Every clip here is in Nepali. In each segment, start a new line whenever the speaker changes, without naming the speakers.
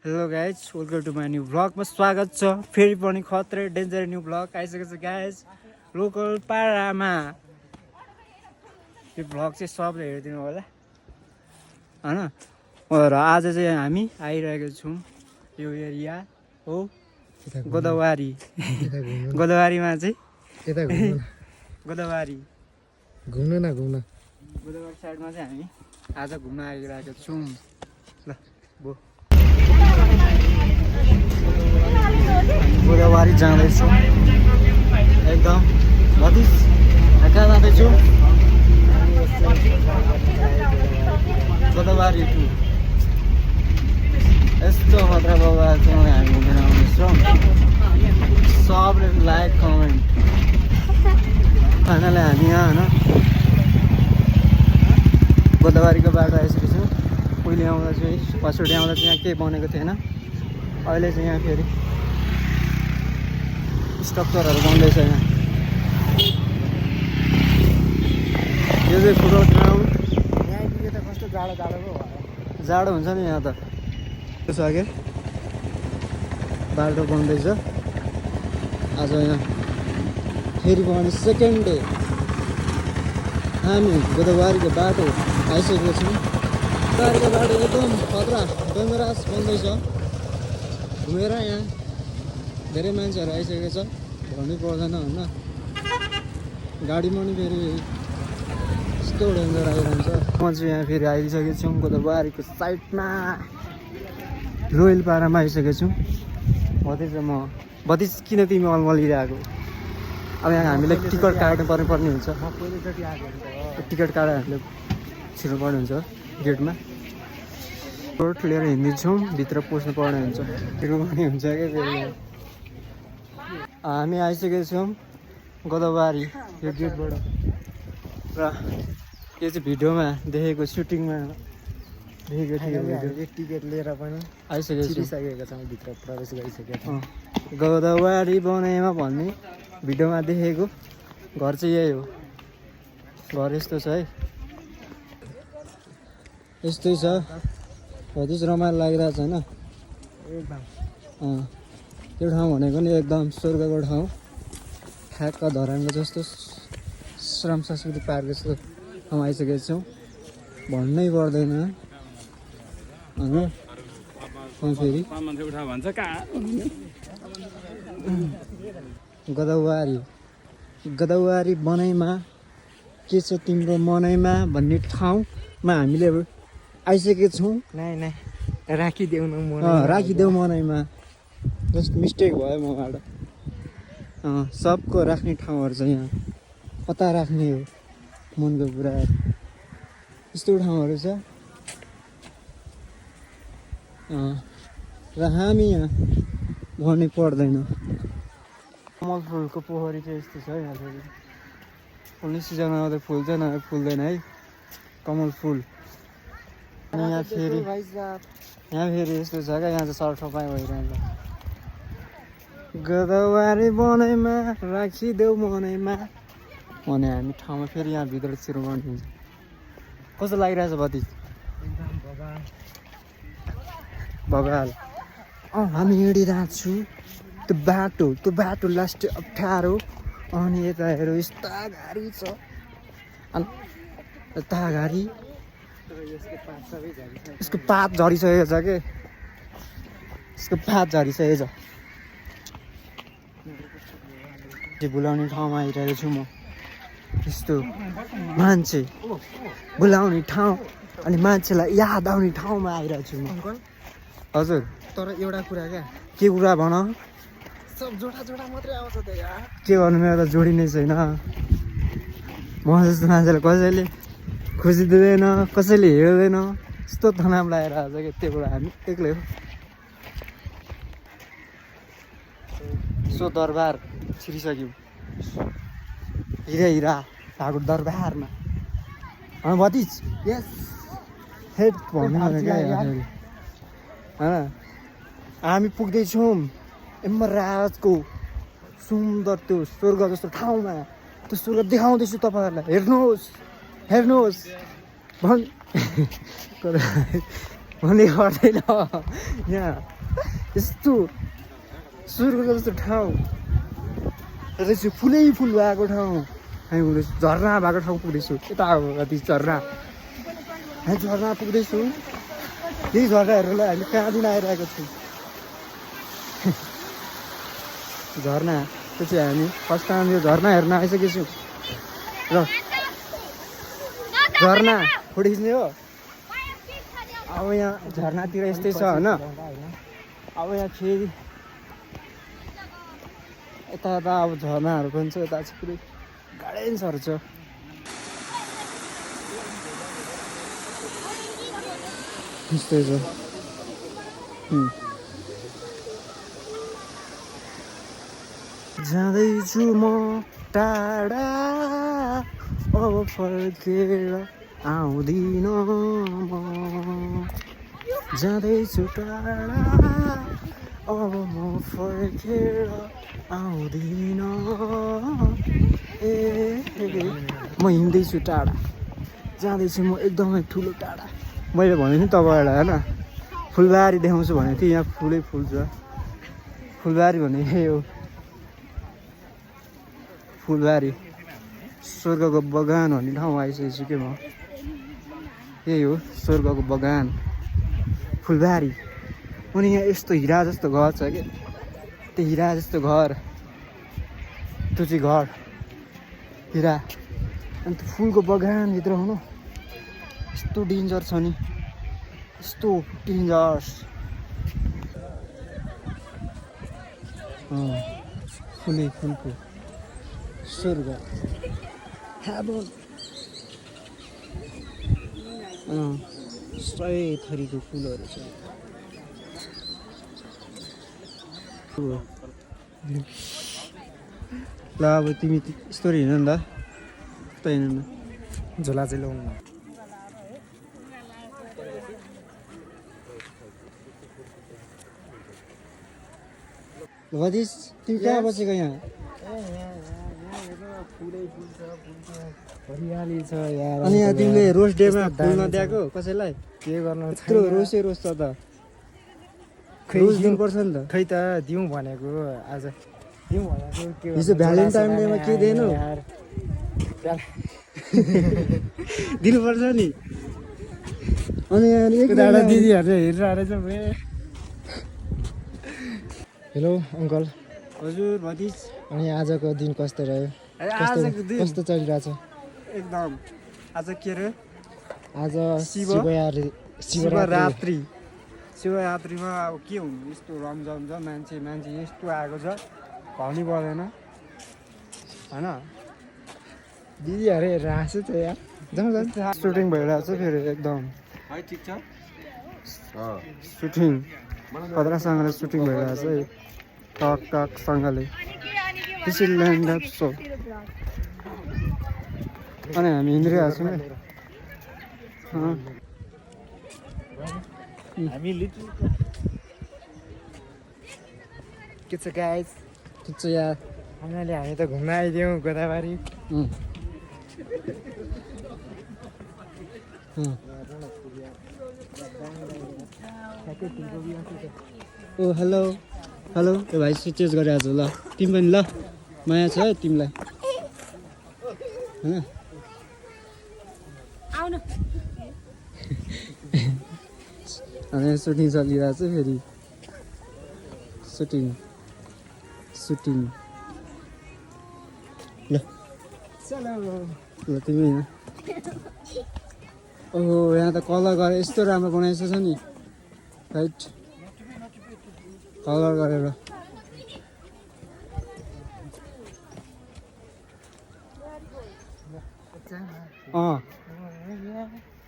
Hello guys welcome to my new भ्लगमा स्वागत छ फेरि पनि खत्रै डेन्जर न्यू भ्लग आइसकेको छ गाइज लोकल पाडामा। यो भ्लग चाहिँ सबले हेरिदिनु होला होइन। र आज चाहिँ हामी आइरहेको छौँ यो एरिया हो गोदावरी गोदावरीमा चाहिँ गोदावरी गोदावरी साइडमा चाहिँ हामी आज घुम्न आइरहेको छौँ। ल बो गोदावरी जाँदैछु एकदम भतिस कहाँ जाँदैछु गोदावरी टु यस्तो खतरा बाबा चाहिँ हामी घुमेर आउँदैछौँ। सबले लाइक कमेन्ट खानाले हामी यहाँ होइन गोदावरीको बाटो आइसकेको छौँ। पहिले आउँदा चाहिँ फर्स्टचोटि आउँदा चाहिँ यहाँ केही बनेको थिएन, अहिले चाहिँ यहाँ फेरि स्ट्रक्चरहरू बन्दैछ। यहाँ यो चाहिँ फुटबल ग्राउन्ड। यहाँ त कस्तो जाडो पो भयो, जाडो हुन्छ नि यहाँ त। त्यसो अघि बाटो बन्दैछ आज यहाँ फेरि बन्ने सेकेन्ड डे हामी गोदावरीको बाटो आइसकेको छौँ। गोदावरीको बाटो एकदम खतरा डेन्जरस बन्दैछ। घुमेर यहाँ धेरै मान्छेहरू आइसकेको छ, भन्नै पर्दैन होइन। गाडीमा नि फेरि यस्तो डेन्जर आइरहन्छ। म चाहिँ यहाँ फेरि आइसकेको छु गोदावरीको साइडमा रोयल पारामा आइसकेको छु। बत्तिस किन तिमी अल्मलिरहेको? अब यहाँ हामीले टिकट काट्नु पर्ने हुन्छ। टिकट काटेर हामीले छिर्नुपर्ने हुन्छ गेटमा। रोड लिएर हिँड्दैछौँ, भित्र पस्नु पर्ने हुन्छ, तिर्नुपर्ने हुन्छ क्या फेरि। हामी आइसकेको छौँ गोदावरी यो गेटबाट। र यो चाहिँ भिडियोमा देखेको सुटिङमा देखेको थियो। टिकट लिएर पनि आइसकेको छौँ, भित्र प्रवेश गरिसकेको छौँ। गोदावरी बनाएमा भन्ने भिडियोमा देखेको घर चाहिँ यही हो। घर यस्तो छ है, यस्तै छ। बहुत रमाइलो लागिरहेको छ होइन एकदम। त्यो ठाउँ भनेको नि एकदम स्वर्गको ठाउँ। ठ्याक्क धरानको जस्तो श्रम संस्कृति पार्क जस्तो ठाउँ आइसकेको छौँ, भन्नै पर्दैन होइन। फेरि गोदावरी बनाइमा के छ तिम्रो मनैमा भन्ने ठाउँमा हामीले आइसकेको छौँ। राखिदेऊ न राखिदेऊ मनैमा। जस्ट मिस्टेक भयो मबाट। सबको राख्ने ठाउँहरू छ यहाँ, कता राख्ने हो मनको कुराहरू, यस्तो ठाउँहरू छ। र हामी यहाँ भन्नै पर्दैन। कमल फुलको पोखरी चाहिँ यस्तो छ यहाँ फेरि। फुल्ने सिजनमा आउँदा फुल्छ नभए फुल्दैन है कमल फुल। अनि यहाँ फेरि यस्तो छ क्या, यहाँ चाहिँ सरठोपाइ भइरहन्छ। गोदावरी बनैमा राखिदेऊ मनैमा भने हामी ठाउँमा फेरि यहाँ भित्र छिर्नुपर्ने हुन्छ। कस्तो लागिरहेछ बत्ती? बगाल हामी हिँडिरहेको छु। त्यो बाटो लास्ट अप्ठ्यारो। अनि यता हेरौँ यस्ता गाडी छ, अनि यता गाडी। यसको पात झरिसकेको छ के, यसको पात झरिसकेको छ। बोलाउने ठाउँमा आइरहेको छु म। यस्तो मान्छे बोलाउने ठाउँ अनि मान्छेलाई याद आउने ठाउँमा आइरहेको छु म। हजुर तर एउटा कुरा क्या, के कुरा भन? सब जोडा मात्रै आउँछ त यार। के गर्नु, मेरो त जोडी नै छैन। म जस्तो मान्छेलाई कसैले खुसी दिँदैन, कसैले हेर्दैन, यस्तो तनाव लागेर आएको छ कि त्यो कुरा हामी एक्लै हो। सो दरबार छिरिसक्यौँ, हिरा भएको दरबारमा। भतिज यस हेड भन्नु क्या होइन। हामी पुग्दैछौँ यमराजको सुन्दर त्यो स्वर्ग जस्तो ठाउँमा। त्यो स्वर्ग देखाउँदैछु तपाईँहरूलाई, हेर्नुहोस् भन् हुने गर्दैन यहाँ यस्तो स्वर्गको जस्तो ठाउँ र त्यसो फुलै फुल भएको ठाउँ हामी पुग्दैछु झरना भएको ठाउँ पुग्दैछु यता कति झरना हामी झरना पुग्दैछु यही झरना हेर्नुलाई हामी कहाँदेखि आइरहेको छौँ झरना त्यो चाहिँ हामी फर्स्ट टाइम यो झरना हेर्न आइसकेछौँ र झरना फोटो खिच्ने हो अब यहाँ झरनातिर यस्तै छ होइन अब यहाँ फेरि यता यता अब झरनाहरू पनि छ यता चाहिँ पुरै गाडेन्सहरू छ यस्तै छ जाँदैछु म टाढा अब फर्केर आउँदिन म जाँदैछु टाढा अब म फर्केर आउँदिन ए म हिँड्दैछु टाढा जाँदैछु म एकदमै ठुलो टाढा मैले भने नि तपाईँहरूलाई होइन फुलबारी देखाउँछु भनेको थिएँ यहाँ फुलै फुल छ फुलबारी भने यही हो फुलबारी स्वर्गको बगान भन्ने ठाउँ आइसकेको छु कि म यही हो स्वर्गको बगान फुलबारी अनि यहाँ यस्तो हिरा जस्तो घर छ कि त्यो हिरा जस्तो घर त्यो चाहिँ घर हिरा अनि त्यो फुलको बगानभित्र हुनु यस्तो डेन्जर छ नि यस्तो डेन्जरस फुलै फुलको स्वर्ग हेभन सय थरीको फुलहरू छ ल अब तिमी यस्तो हिँड नि त यस्तो हिँड न झोला चाहिँ ल्याउनु भदिस तिमी कहाँ बसेको यहाँ हरियाली छ यार अनि यहाँ तिमीले रोज डेमा फुल नदिएको कसैलाई के गर्नु यत्रो रोसै रोस छ त रोज दिनुपर्छ नि त खै त दिउँ भनेको आज दिउँ भनेको के हिजो भ्यालेन्टाइन डेमा के दिएनौ दिनुपर्छ नि अनि यहाँ दिदीहरूले हेरिरहेको रहेछ हेलो अङ्कल हजुर भतिज अनि आजको दिन कस्तो रह्यो कस्तो चलिरहेछ एकदम आज के अरे आज शिवरात्रिमा अब के हुनु यस्तो रमझम छ मान्छे यस्तो आएको छ भन्नै पर्दैन होइन दिदीहरू हेरेर हाँसो छ यार जाउँ सुटिङ भइरहेको छ फेरि एकदम ठिक छ सुटिङ खतरासँगले सुटिङ भइरहेको छ है टकसँगले त्यसरी ल्यान्ड अप सो अनि हामी हिँडिरहेको छौँ के छ गाइस ठिक छ यार फाइनली हामी त घुम्न आइदियौँ गोदावरी ओ हेलो हेलो ए भाइ स्विचेस गरेर आज ल तिमी पनि ल माया छ है तिमीलाई होइन अनि सुटिङ चलिरहेको छ फेरि सुटिङ ल ल तिमी होइन ओहो यहाँ त कलर गरेर यस्तो राम्रो बनाइछ नि राइट कलर गरेर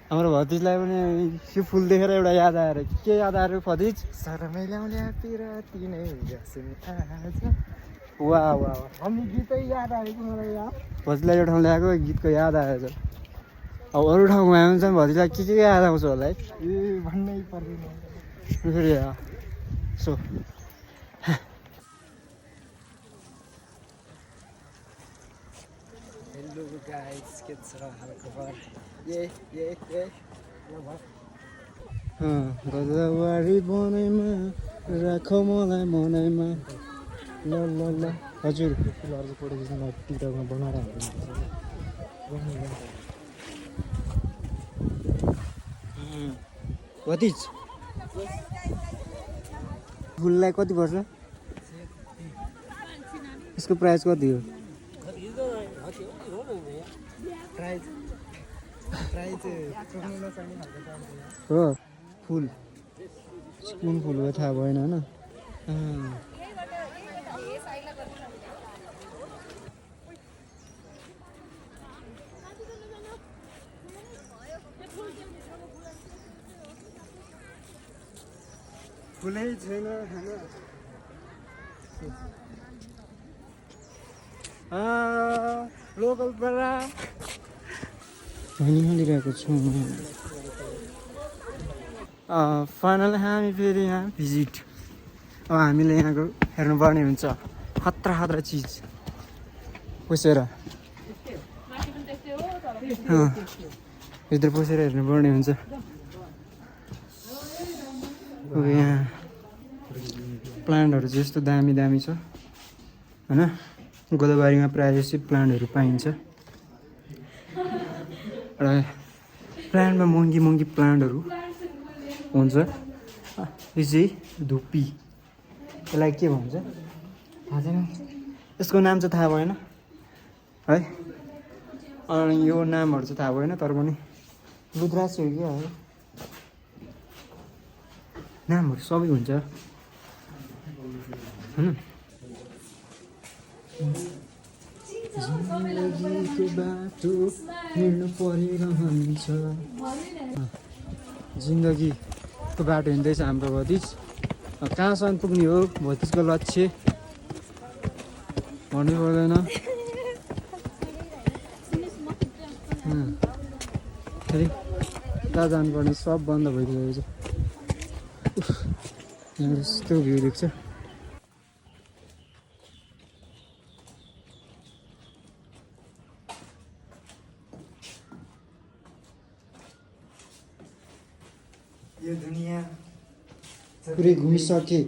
हाम्रो भतिजलाई पनि यो फुल देखेर एउटा याद आएर के याद आएर भतिज वा वा हामी गीतै याद आएको मलाई यार भतिजलाई यो ठाउँ ल्याएको गीतको याद आएछ अब अरू ठाउँमा आयो भने भतिजलाई के याद आउँछ होला है ए भन्नै पर्दैन फेरि सो हेलो गाइस के छ हालखबर गोदावरी बनैमा राख मलाई मनैमा ल ल ल हजुर
फुलहरूको फोटो खिच्न टिकटकमा बनाएर
कति फुललाई कति पर्छ यसको प्राइस कति हो हो फुल कुन फुल हो थाहा भएन होइन फुलै छैन लोकल बडा हामी हालिरहेको छौँ फाइनल हामी फेरि यहाँ भिजिट अब हामीले यहाँको हेर्नुपर्ने हुन्छ खतरा खतरा चिज पसेर भित्र पसेर हेर्नुपर्ने हुन्छ यहाँ प्लान्टहरू चाहिँ यस्तो दामी दामी छ होइन गोदावरीमा प्रायः जस्तो प्लान्टहरू पाइन्छ र प्लान्टमा महँगी महँगी प्लान्टहरू हुन्छ यो चाहिँ धुप्पी यसलाई के भन्छ थाहा छैन यसको नाम चाहिँ थाहा भएन है अनि यो नामहरू चाहिँ थाहा भएन तर पनि रुद्राक्ष हो क्या है नामहरू सबै हुन्छ होइन जिन्दगीको बाटो हिँड्नु परिरहन्छ जिन्दगीको बाटो हिँड्दैछ हाम्रो भतिज कहाँसम्म पुग्ने हो भतिजको लक्ष्य भन्नु पर्दैन फेरि कहाँ जानुपर्ने सब बन्द भइदिएको छ यहाँ यस्तो भ्यू देख्छ यो दुनियाँ पुरै घुमिसके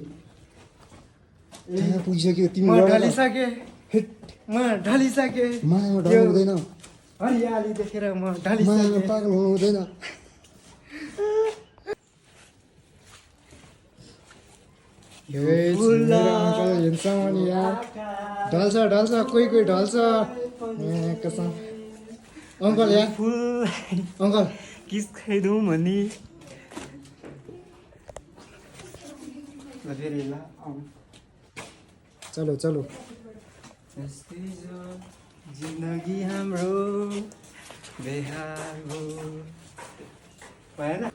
कहाँ पुगिसक्यो तिमी
ढलिसके म ढलिसके
मायामा ढल्नु हुँदैन
हरियाली देखेर म
मायामा
ढलिसके
पागल हुनु हुँदैन ढल्छ ढल्छ कोही कोही ढल्छ कसम अङ्कल या अङ्कल
किस खाइदिउँ भन्ने
फेरि ल चलो चलो
जिन्दगी हाम्रो बेहाल हो भएन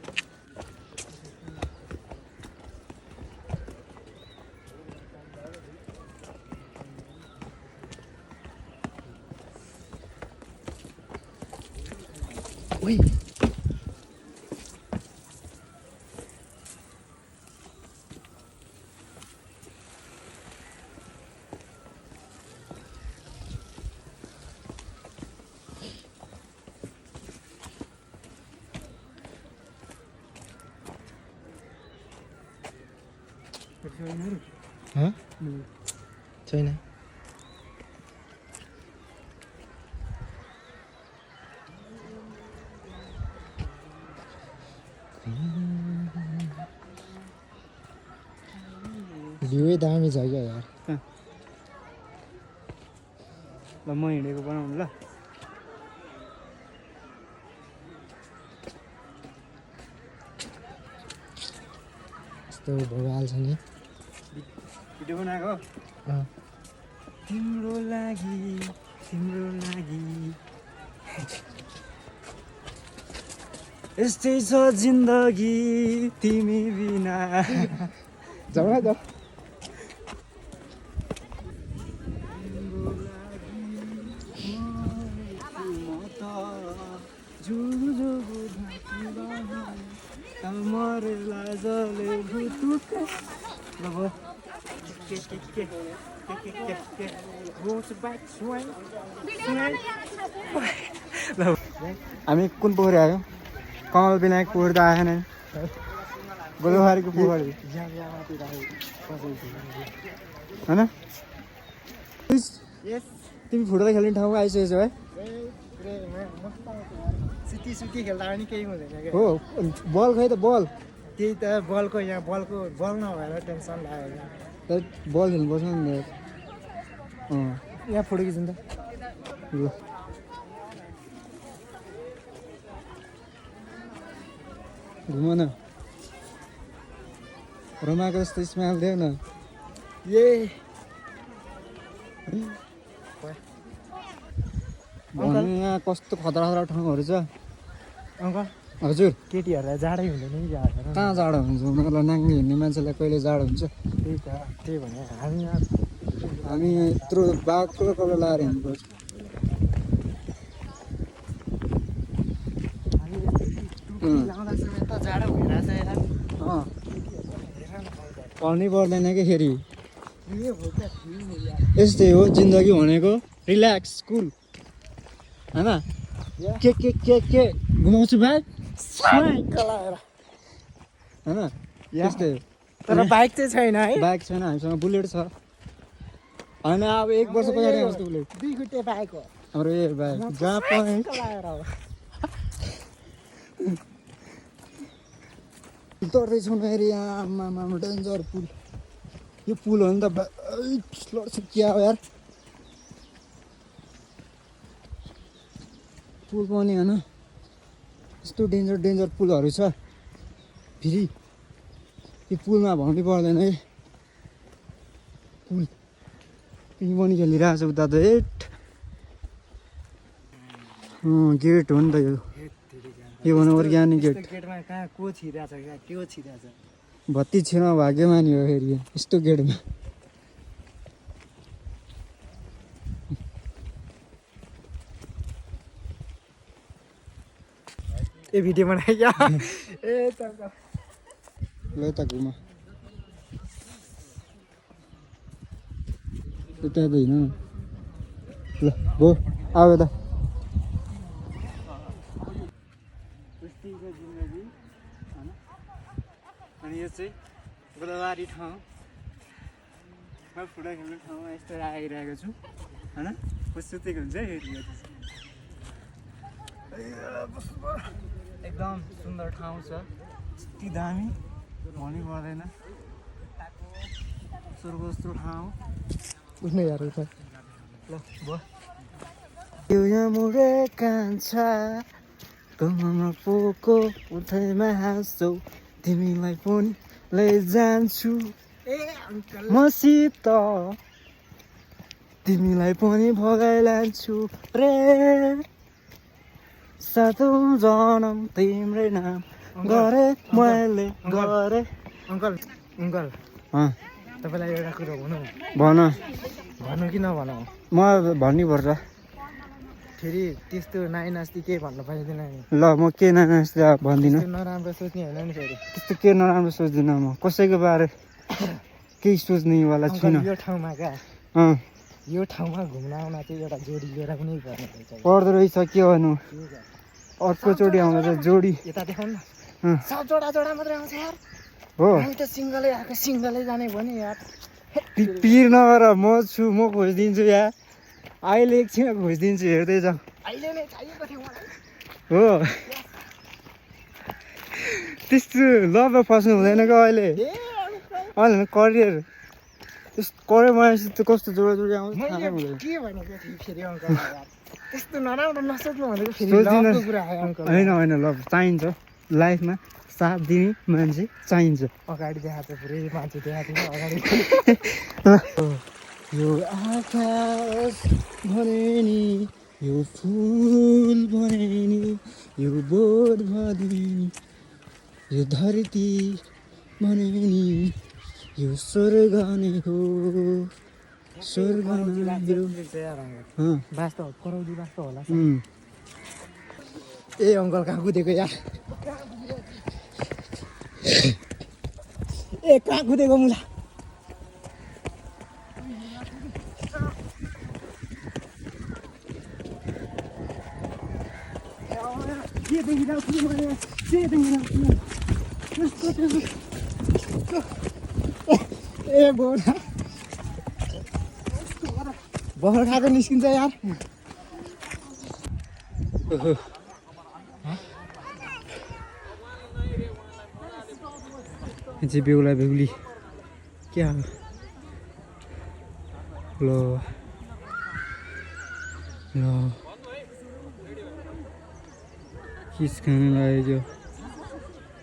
ओइ छैन भ्यूै दामी छ क्या यार
ल म हिँडेको बनाउनु ल
यस्तो भइहाल्छ नि
भिडियो बनाएको तिम्रो लागि यस्तै छ जिन्दगी तिमी बिना
जाऊ न जाऊ
हामी कुन पोखरी आयो कमल विनायक पोखरी त आएन
गोदावरीको पोखरी होइन तिमी फुटबल खेल्ने ठाउँमा आइसकेछौ है
सुती खेल्दा पनि केही हुँदैन क्या
हो बल खै त बल
त्यही त बलको यहाँ बल नभएर टेन्सन लाग्यो
बल खेल्नुपर्छ नि
यहाँ फोटो खिच्नु त
ल घुम न रमाएको जस्तो स्माइल देऊ न
ए
भन्नु यहाँ कस्तो खतरा खतरा ठाउँहरू छ
अङ्कल
हजुर
केटीहरूलाई जाडै हुँदैन नि जाडो
कहाँ जाडो हुन्छ उनीहरूलाई नाङ्गी हिँड्ने मान्छेलाई कहिले जाडो हुन्छ
त्यही त त्यही भने हामी यहाँ
हामी यत्रो बाघको कपडा लगाएर हिँड्नुपर्छ
लाउँदा समय त जाडो भइरहेछ यार
भन्नै पर्दैन कि फेरि यस्तै हो जिन्दगी भनेको रिल्याक्स कुल होइन के घुमाउँछु भाइ होइन यस्तै हो
तर बाइक चाहिँ छैन है
बाइक छैन हामीसँग बुलेट छ होइन अब 1 वर्ष पछाडि आउँछ बुलेट
2 खुट्टे बाइक हो
हाम्रो ए बाइक जहाँ पाएँ तर्दैछौँ फेरि आमा डेन्जर पुल यो पुल हो नि त लड्छ क्या हो यार पुल पनि होइन यस्तो डेन्जर पुलहरू छ फेरि यो पुलमा भन्नै पर्दैन है पुल पिङ पनि खेलिरहेको छ उता त हेट गेट हो नि त यो भन्नु अर्ग्यानिक गेट
गेटमा कहाँ को छिरहेछ क्या के छिरहेछ
भत्ती छिरमा भाग्यमानी हो फेरि यस्तो गेटमा
ए भिडियो बनाइ क्या ए
ल त घुम यता त हिँड ल हो आऊ यता जिन्दगी होइन अनि यो चाहिँ गोदावरी ठाउँमा फुटबल खेल्ने ठाउँमा यस्तो आइरहेको छु होइन सुतेको हुन्छ है एकदम सुन्दर ठाउँ छ यति दामी भन्नै पर्दैन स्वर्ग जस्तो ठाउँ
उठ्ने यार उठ
ल भयो यो यहाँ मुडे कान्छा कमरमा पोको उठैमा हाँसौ तिमीलाई पनि लैजान्छु
ए अङ्कल
मसित तिमीलाई पनि भगाइ लान्छु प्रेम सातौँ जनम तिम्रै नाम गरे मैले गरे
अङ्कल अङ्कल
अँ
तपाईँलाई एउटा कुरो भनौँ
भन
भन्नु कि नभनौँ
म भन्नै पर्छ
फेरि त्यस्तो नाइनास्ती केही भन्नु पाइँदैन नि
ल म के नास्ति भन्दिनँ
त्यो नराम्रो सोच्ने होइन नि फेरि
त्यस्तो के नराम्रो सोच्दिनँ म कसैको बारे केही सोच्नेवाला छुइनँ
यो ठाउँमा क्या
अँ
यो ठाउँमा घुम्न आउन चाहिँ एउटा जोडी लिएर पनि पर्ने रहेछ
पर्दो रहेछ के भन्नु अर्कोचोटि आउँदा चाहिँ जोडी
यता देखाउनु
अँ
न सब जोडा मात्रै आउँछ यार
हो
हामी त सिङ्गलै आएको सिङ्गलै जाने भने यार
पिर नगर म छु म खोजिदिन्छु या अहिले एकछिनमा खोजिदिन्छु हेर्दै जाऊ
अहिले नै चाहिएको थियो मलाई
हो त्यस्तो लभमा फस्नु हुँदैन क्या अहिले
ए अङ्कल
अहिले करियर त्यस्तो करियर बनाएपछि त कस्तो जोडी आउँछ थाहा
मैले
हुँदैन
के भनेको थिएँ फेरि अङ्कल यार त्यस्तो नराम्रो नसोच्नु भनेको फेरि
सोच्दिनँ।
लभको कुरा आयो अङ्कल
होइन लभ चाहिन्छ लाइफमा साथ दिने मान्छे चाहिन्छ
अगाडि देखाएको पुरै मान्छे देखाएको थियो अगाडि
यो आकाश भने नि यो फुल भने नि यो बोट भने यो धरती भने नि यो स्वर्ग नै हो स्वर्ग नै हो अँ,
वास्तव कराउदी वास्तव होला
उम्।
ए अङ्कल कहाँ कुदेको यार ए कहाँ कुदेको मुला के देखिरहेको छु मैले के देखिरहेको छु ए बोरा बहर खाएको निस्किन्छ यार
ओहो यो चाहिँ बेहुला बेहुली क्या हो ल ल किस खान लाग्यो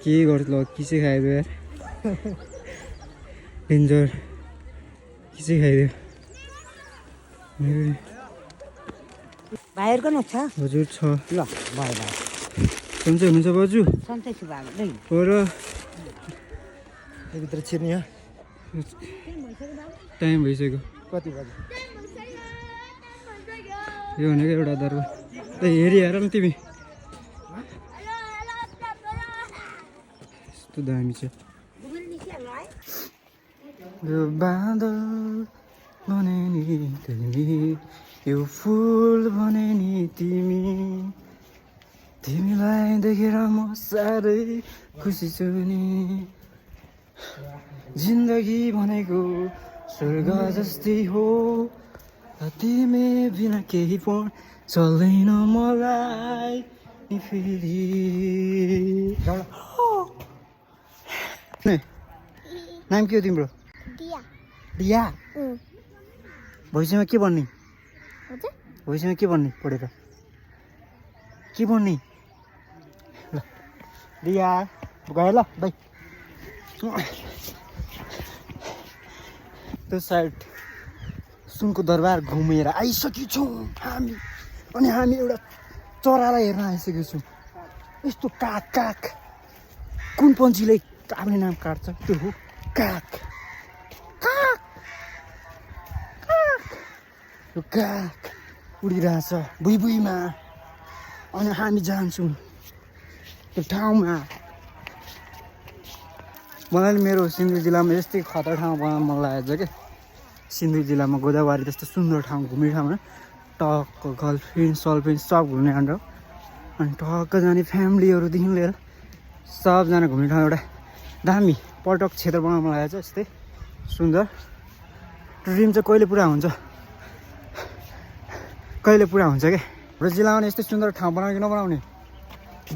के गर्छ ल किसै खाइदियो यार डेन्जर किसै खाइदियो
भाइहरूको न छ
हजुर छ
ल भयो भयो
सन्चै हुनुहुन्छ बाजु
सन्चै छु बाबा नै
हो र
भित्र छिर्ने हो
टाइम भइसक्यो
कति बजे
यो भनेको एउटा दरबार ए हेरि हेर न तिमी यस्तो दामी छ यो बादल भने नि तिमी यो फुल भने नि तिमी तिमीलाई देखेर म साह्रै खुसी छु नि जिन्दगी भनेको स्वर्ग जस्तै हो तिमी बिना केही पनि चल्दैन मलाई नि फेरि नाम के हो तिम्रो दिया भविष्यमा के भन्ने भविष्यमा के भन्ने पढेर के भन्ने ल दिया गयो ल बाई त्यो साइड सुनको दरबार घुमेर आइसकेछौँ हामी अनि हामी एउटा चरालाई हेर्न आइसकेको छौँ यस्तो काग काग कुन पन्छीले आफ्नो नाम काट्छ त्यो हो काग काग काग यो काग उडिरहेछ बुई बुईमा अनि हामी जान्छौँ त्यो ठाउँमा मलाई मेरो सिन्धु जिल्लामा यस्तै खतरा ठाउँ बनाउन मन लागेको छ क्या सिन्धु जिल्लामा गोदावरी त्यस्तो सुन्दर ठाउँ घुम्ने ठाउँमा टक्क गर्लफ्रेन्ड सर्लफ्रेन्ड सब घुम्ने ठाउँ अनि टक्क जाने फ्यामिलीहरूदेखि लिएर सबजना घुम्ने ठाउँ एउटा दामी पर्यटक क्षेत्र बनाउन मन लागेको छ यस्तै सुन्दर ड्रिम चाहिँ कहिले पुरा हुन्छ कहिले पुरा हुन्छ क्या हाम्रो जिल्लामा यस्तै सुन्दर ठाउँ बनाउने कि नबनाउने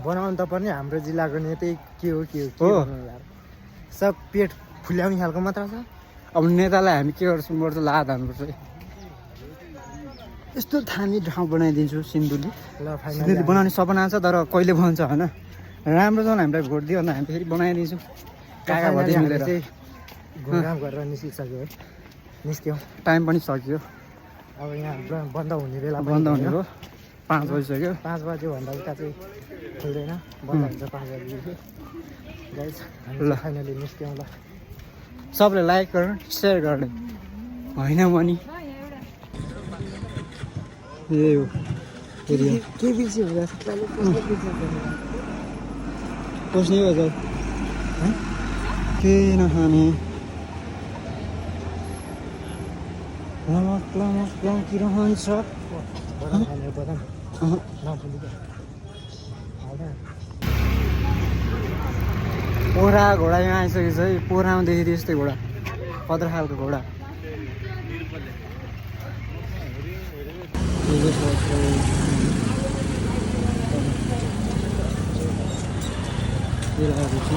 बनाउनु त पर्ने हाम्रो जिल्लाको नेतै के हो
हो।
भन्नु यार सब पेट फुल्याउने खालको मात्र छ
अब नेतालाई हामी के गर्छौँ पर्छ लाद हान्नुपर्छ है यस्तो दामी ठाउँ बनाइदिन्छु सिन्धुली
ल
सिन्धुली बनाउने सपना छ तर कहिले बन्छ होइन राम्रोसँग हामीलाई भोट दियो भने हामी फेरि बनाइदिन्छौँ काका भदै मिलेर
घुमघाम गरेर निस्किसक्यो है निस्क्यौँ
टाइम पनि सकियो
अब यहाँ बन्द हुने बेला
बन्द हुने हो 5 बजिसक्यो
5 बज्योभन्दा उता चाहिँ खुल्दैन बन्द हुन्छ 5 बजीदेखि गाइस
ल।
हामी फाइनली निस्क्यौँ ल
सबले लाइक गर्नु सेयर गर्ने होइन मनी यही हो एरिया
के बिर्सी हुँदा
पस्ने हो जाऊ के नखाने लमक लमक लम्किरहन्छ
बदाम खाने बदाम
अहँ,
नफुली
पोरा घोडा यहाँ आइसकेको छ है पोरामा देखिदियो यस्तै घोडा खतरा खालको घोडा केलाहरू छ